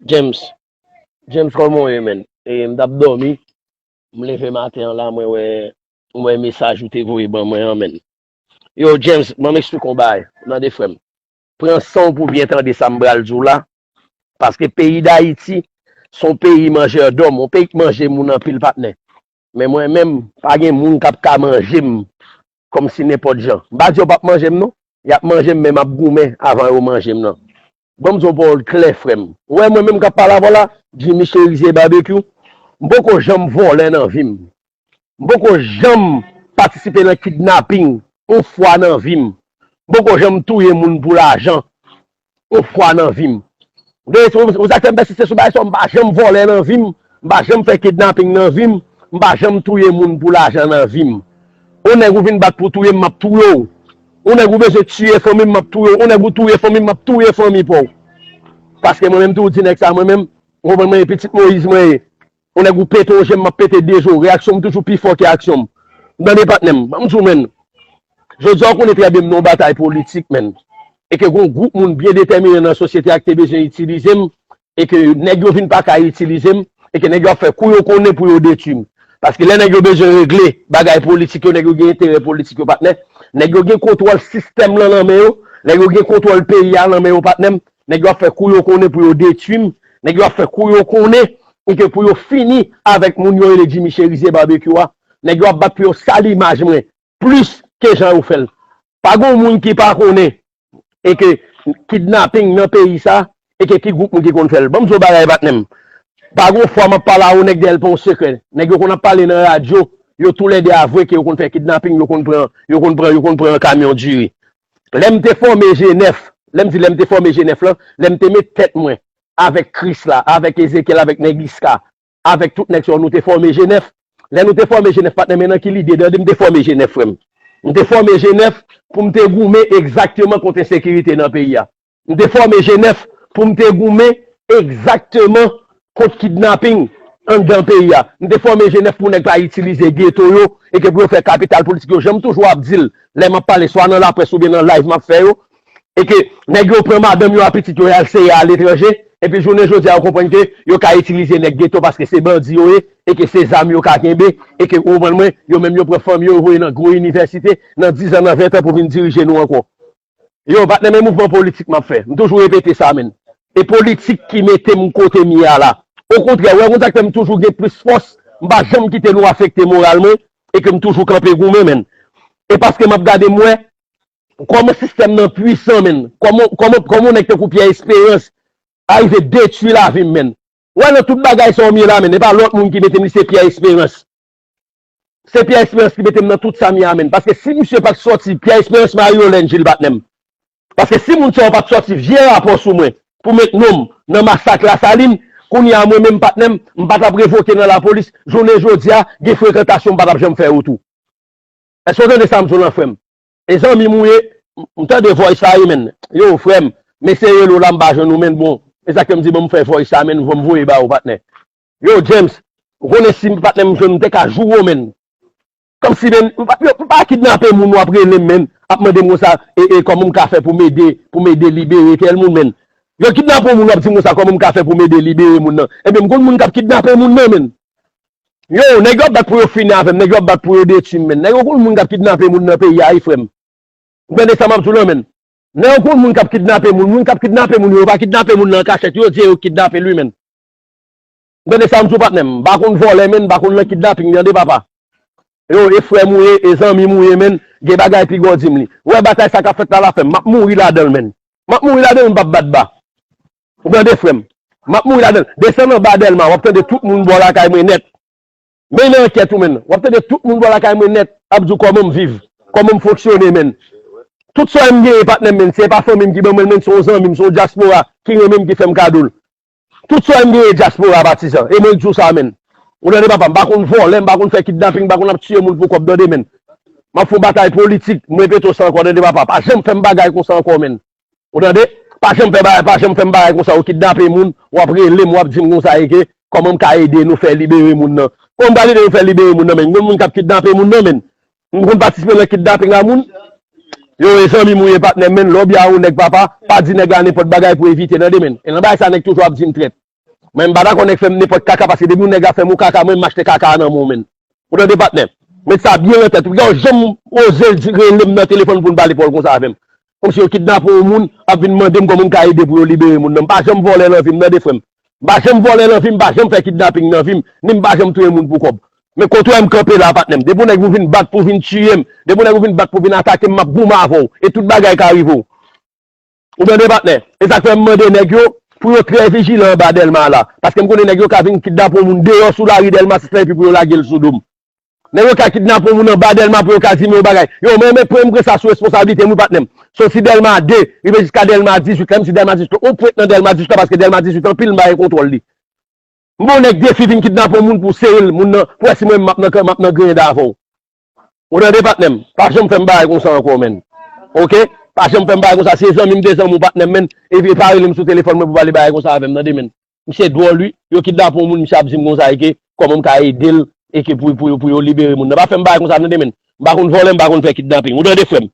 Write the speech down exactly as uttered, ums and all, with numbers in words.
James, James, kòman w ye, menn? E, m t ap dòmi, m leve maten an la, mwen wè, mwen wè mesaj ou te voye ban mwen an, menn. Yo, James, ban m eksplike w yon bagay, tande, frè m. Pran san w pou w byen tande sa m pral di w la, paske peyi Dayiti, se yon peyi manjè dòm, yon peyi k manje moun anpil, patnè. Men mwen menm, pa gen moun k ap ka manje m kòmsi nenpòt jan. M pa di yo p ap manje m, non. Y ap manje m, men m ap goumen avan yo manje m nan. Ban m di yon pawòl klè, frè m. Ou wè mwen menm k ap pale avè w la, Jimmy Cherizier Barbecue, m poko janm vòlè nan vi m. M poko janm patisipe nan kidnaping yon fwa nan vi m. M poko janm touye moun pou lajan yon fwa nan vi m. Ou sa k fè m pèsiste sou bagay sa, m pa janm vòlè nan vi m, m pa janm fè kidnaping nan vi m, m pa janm touye moun pou lajan nan vi m. Yon nèg ou vin bat pou touye m, m ap touye w. Yon nèg ou bezwen tiye fanmi m, m ap touye w. Yon nèg ou touye fanmi m, m ap touye fanmi pa w. Paske mwen menm tou, di nèg sa, mwen menm, ou konprann mwen, e pitit Moyiz mwen ye. Yon nèg ou pete yon je m, m ap pete de je w. Reyaksyon m toujou pi fò ke aksyon m. M tande patnè m. Ban m di w, menn. Jodi a, ou konnen trè byen m nan yon batay politik, menn. E ke gon gwoup moun byen detèmine nan sosyete a ki te bezwen itilize m, e ke nèg yo vin pa ka itilize m, e ke nèg yo ap fè kou yo konnen pou yo detwi m. Paske lè nèg yo bezwen regle bagay politik yo, nèg yo gen enterè politik yo, patnè. Nèg yo gen kontwòl sistèm lan nan men yo, nèg yo gen kontwòl peyi a nan men yo, patnè m. Nèg yo ap fè kou yo konnen pou yo detwi m. Nèg yo ap fè kou yo konnen, e ke pou yo fini avèk moun yo rele Jimmy Cherizier Barbecue a. Nèg yo ap bat pou yo sal imaj mwen plis ke jan yo fè l. Pa gen moun ki pa konnen e ke kidnaping nan peyi sa, e ke ki gwoup moun ki konn fè l. Ban m di w bagay, patnè m. Pa gen fwa m ap pale a yon nèg dèyè l pa yon sekrè. Nèg yo konn ap pale nan radyo, yo toulède avwe ke yo konn fè kidnaping, yo konn pran, yo konn pran, yo konn pran kamyon diri. Lè m te fòme G nèf, lè m di lè m te fòme G nèf lan, lè m te met tèt mwen avèk Krisla, avèk Ezekyèl, avèk nèg Iska, avèk tout nèg sa yo, nou te fòme G nèf. Lè nou te fòme G nèf, patnè, men nan ki lide, tande, m te fòme G nèf, frè m. M te fòme G nèf pou m te goumen egzakteman kont ensekirite nan peyi a. M te fòme G nèf pou m te goumen egzakteman kont kidnaping anndan peyi a. M te fòme G nèf pou nèg pa itilize geto yo e ke pou yo fè kapital politik yo. Jan m toujou ap di l, lè m ap pale swa nan laprès oubyen nan live m ap fè yo, e ke nèg yo pran madanm yo a pitit yo, y al seye aletranje, epi jounen jodi a, yo konprann ke yo ka itilize nèg geto paske se bandi yo ye, e ke se zam yo ka kenbe, e ke, ou konprann mwen, yo menm yo pran fanmi yo, yo voye nan gwo inivèsite, nan diz an, nan ven an pou vin dirije nou ankò. Yo, patnè, men mouvman politik m ap fè. M toujou repete sa, menn. E politik ki mete m kote m ye a la. Okontrè, ou wè, konn sa k fè m toujou gen plis fòs, m pa janm kite nou afekte moral mwen, e ke m toujou kanpe goumen, menn. E paske m ap gade, m wè, kòman sistèm nan pwisan, menn. Kòman, kòman, kòman yon nèg tankou Pierre Espérance arive detwi lavi m, menn. Ou wè, nan tout bagay sa yo m ye la, menn. E pa lòt moun ki mete m, li se Pierre Espérance. Se Pierre Espérance ki mete m nan tout sa m ye a, menn. Paske si misye pa t sòti, Pierre Espérance, Mario Lène, Gilles, patnè m. Paske si moun sa yo pa t sòti vye rapò sou mwen pou met non m nan masak Lasalin, kounye a mwen menm, patnè m, m pa t ap revoke nan lapolis. Jounen jodi a, gen frekantasyon m pa t ap janm fè yo tou. Èske w tande sa m di w lan, frè m? E zanmi m ou ye, m tande voice la wi, menn. Yo, frè m, m eseye rele w la, m pa jwenn ou, menn. Bon, e sa k fè m di, bon, m fè voice la, menn, m voye ba ou, patnè. Yo, James, ou konnen si patnè m jwenn, m te ka joure w, menn. Kòmsi, menn, m pa, yo, m pa kidnape moun, w ap rele m, menn, ap mande m konsa, e, e, kòman m ka fè pou m ede, pou m ede libere tèl moun, menn. Yo kidnape yon moun, w ap di m konsa, kòman m ka fè pou m ede libere moun nan. Ebyen, m konn moun k ap kidnape moun nan, menn. Yo, nèg yo ap bat pou yo fini avè m, nèg yo ap bat pou yo detwi m, menn. Nèg yo konn moun k ap kidnape moun nan peyi a, wi, frè m. Ou tande sa m ap di w lan, menn. Nèg yo konn moun k ap kidnape moun, moun k ap kidnape moun yo, yo pa kidnape moun nan an kachèt, yo di yo kidnape l, wi, menn. Ou tande sa m di w, patnè m, m pa konn vòlè, menn, m pa konn nan kidnaping, tande, papa. Yo, e frè m ou ye, e zanmi m ou ye, menn, gen bagay piga w di m li. Ou wè batay sa k ap fèt la, la, frè m, m ap mouri ladan l, menn. M ap mouri ladan l, m p ap bat ba. Ou tande, frè m? M ap mouri ladan l. Desann anba Dèlma, w ap tande tout moun bò lakay mwen nèt. Men nan ankèt ou, menn. W ap tande tout moun bò lakay mwen nèt ap di w kòman m viv, kòman m fonksyone, menn. Tout sa m genyen, patnè m, menn, se pa fanmi m ki ban mwen l, menn, se yon zanmi m, se yon dyaspora ki renmen m, ki fè m kado l. Tout sa m genyen, dyaspora, patizan. E mwen k di w sa, menn. Ou tande, papa, m pa konn vòlè, m pa konn fè kidnaping, m pa konn ap tiye moun pou kòb, tande, menn. M ap fè yon batay politik, m repete w sa ankò, tande, papa. Pa janm fè m bagay konsa ankò, menn. Ou tande? Pa janm fè bagay, pa janm fè m bagay konsa, ou kidnape moun, w ap rele m, w ap di m konsa e ke, kòman m ka ede nou fè libere moun nan? Kòman m pral ede nou fè libere moun nan, menn? Gen moun k ap kidnape moun nan, menn. M konn patisipe nan kidnaping a moun. Yo, e zanmi m ou ye, patnè m, menn. Lè w byen a yon nèg, papa, pa di nèg la nenpòt bagay pou evite, tande, menn. E nan bagay sa, nèg toujou ap di m trèt. Mwen m pa dakò nèg fè m nenpòt kaka, paske depi yon nèg ap fè m yon kaka, mwen m achte kaka a nan men w, menn. Ou tande, patnè? Met sa byen nan tèt ou. Piga w janm oze di, rele m nan telefòn pou n pale pawòl konsa avè m. Kòmsi yo kidnape yon moun, ap vin mande m kòman m ka ede pou yo libere moun nan. M pa janm vòlè nan vi m, tande, frè m. M pa janm vòlè nan vi m, m pa janm fè kidnaping nan vi m, ni m pa janm touye moun pou kòb. Men kote w wè m kanpe la, patnè m. Depi yon nèg pou vin bat, pou vin tiye m, depi yon nèg pou vin bat, pou vin atake m, m ap goumen avè w. E tout bagay ka rive w. Ou tande, patnè? E sa k fè m mande nèg yo pou yo trè vijilan anba Dèlma la. Paske m konnen nèg yo ka vin kidnape yon moun deyò sou lari Dèlma sis lan epi pou yo lage l sou do m. Nèg yo ka kidnape yon moun anba Dèlma pou yo ka di m yon bagay. Yo, mwen, mwen, mwen pran sa sou responsablite m, wi, patnè m. Soti Dèlma de, rive jiska Dèlma dizuit, menm si Dèlma dizuit, ou pwent nan Dèlma dizuit la, paske Dèlma dizuit anpil m pa gen kontwòl li. M ba yon nèg defi vin kidnape yon moun pou sere l, moun nan, pou wè si mwen menm m ap nan, m ap nan grenn avè w. Ou tande, patnè m? Pa janm fè m bagay konsa ankò, menn. Oke? Pa janm fè m bagay konsa. Se zanmi m te zanmi w, patnè m, menn. E pa rele m sou telefòn mwen pou pale bagay konsa avè m, tande, menn. Misye dwòl, wi. Yo kidnape yon moun, misye ap di m konsa, e ke kòman m ka ede l, e ke pou, pou, pou yo libere moun nan. Pa fè m bagay konsa, tande, menn. M pa konn vòlè, m pa konn fè kidnaping. Ou tande, frè m?